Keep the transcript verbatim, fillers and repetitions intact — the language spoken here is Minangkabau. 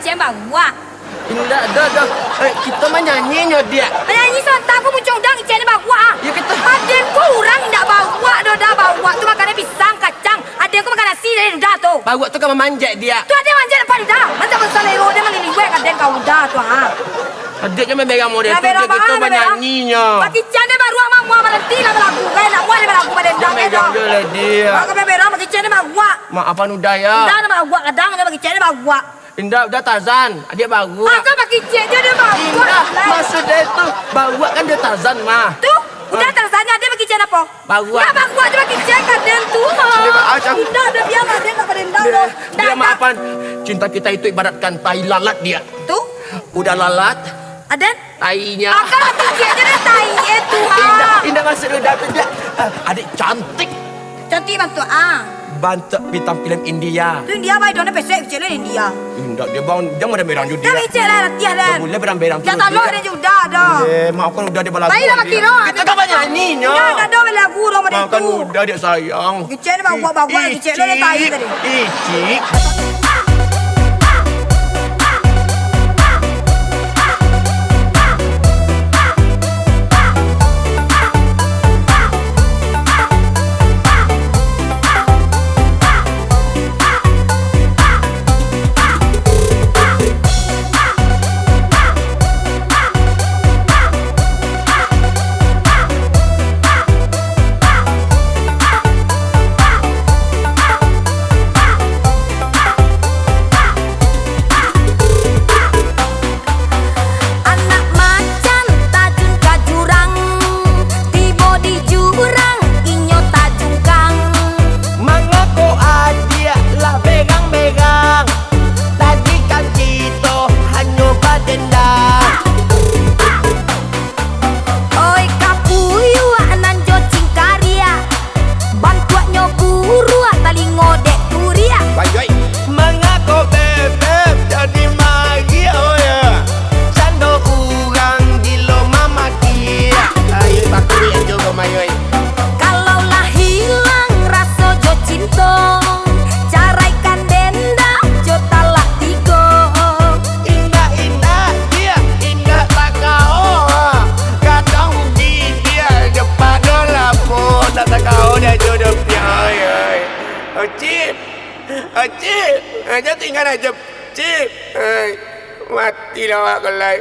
Jan baruak. Indak, doh, doh. Eh, kito manyanyi nyo, Diak. Manyanyi sabanta ko muncuang udah, kicek ni baruak, ah. Ya, kito. Aden ko urang indak baruak doh, dah baruak tu makan pisang, kacang. Aden ko makan nasi dari udah tu. Baruak tu kan mamanjek, Diak. Tu aden manjek dapan udah. Macam salero dia maliliwek aden ka udah tu, ha. Aden jan baberang model tu, Diak, kito manyanyi nyo. Bakicek ni baruak, mah, mua balanti lah balagu. Kan nak mua dia balagu baden dah, dah. Jan baberang dulu lah, Diak. Kau baberang, bakicek ni baruak. Maafan udah, ya. Udah, dah baruak, kadang dia bakicek ni baruak. Indak, udah Tarzan, adiak baruak. Ah, kan bakicek je dia baruak. Indak, maksud dia tu, baruak kan dia Tarzan, mah. Tu, udah Tarzan, dia bakicek apo? Baruak. Lah, baruak je bakicek ka den tu, ha. Dia ba-, macam Indak, dia biar lah, dia tak pada indak, dia, dia maafan. Cinta kita itu ibaratkan tai lalat, Diak. Tu? Udah lalat. Aden? Tainyo. Akan bakicek je deh, tai eh tu, ah. Indak, indak maksud udah tu, Diak. Ah, adik cantik. Cantik bantuak, ah. Bantuak bintang filem India. Tu India, bai, dona pesek kecil lah India. Indak, dia bang, dia mau berang judi. Dah becek lah, latiah lah. Dah boleh berang-berang tu. Dah talok dia juda dah. Eh, maafkan udah dia balagu. Baiklah, Makiro. Kita kan banyak nyanyi, nyo. Indak, dah, dah balagu dah model tu. Maafkan udah dia sayang. Kecil ni baguak-baguak, kecil ni tai tadi. Icik. Anak macan tajun ka jurang, tibo di jurang inyo tajungkang. Mangako adiak lah berang-berang, tadi kan kito hanyo badendang. Oi, kapuyuak nan jo cingkariak, bantuaknyo buruak, talingo dek turiak. Mangako bebek jadi magiak, oi? Sando urang gilo mamakiak. Ayo, bakuliah juo, Mayoi. Kalau lah hilang raso jo cinto, caraikan denda jo talak tigo. Indak, indak, Diak, indak takao. Kadang di Diak jo pado lapo, tak takao dah jo dopiak, oi, oi. Oh, Cip. Oh, Cip. Ah, jan tingga ajo, Cip. Ai, mati lah awak ko lai.